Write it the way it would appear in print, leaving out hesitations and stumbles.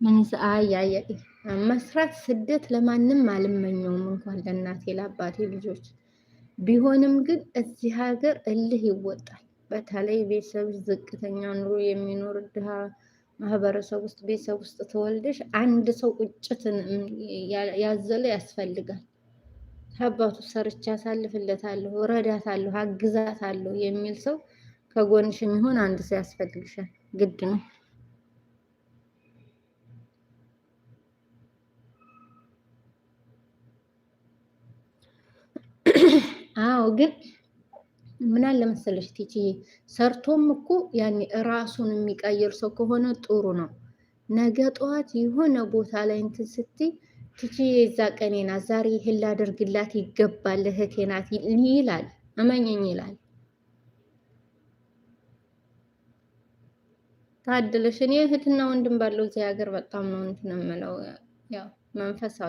ምን አይ አይ መስራት ስደት ለማንም አልመኘውም፣ እንኳን ለእናቴ ለአባቴ ልጆች ቢሆንም ግን እዚህ ሀገር እልህ ይወጣል። በተለይ ቤተሰብ ዝቅተኛ ኑሮ የሚኖር ድሃ ማህበረሰብ ውስጥ ቤተሰብ ውስጥ ተወልደሽ አንድ ሰው ቁጭትን ያዘለ ያስፈልጋል። አባቱ ሰርቻ አሳልፍለታለሁ፣ እረዳታለሁ፣ አግዛታለሁ የሚል ሰው ከጎንሽ የሚሆን አንድ ሰው ያስፈልግሻል፣ ግድ ነው። አዎ ግን ምን አለ መሰለሽ ቲቺዬ፣ ሰርቶም እኮ ያኔ ራሱን የሚቀይር ሰው ከሆነ ጥሩ ነው። ነገ ጠዋት የሆነ ቦታ ላይ እንትን ስትይ ቲቺዬ የዛ ቀኔ ናት ዛሬ ይህን ላደርግላት ይገባል እህቴ ናት ይላል። እመኘኝ ይላል። ታድለሽ። እኔ እህትና ወንድም ባለው እዚህ ሀገር በጣም ነው እንትን የምለው ያው መንፈሳዊ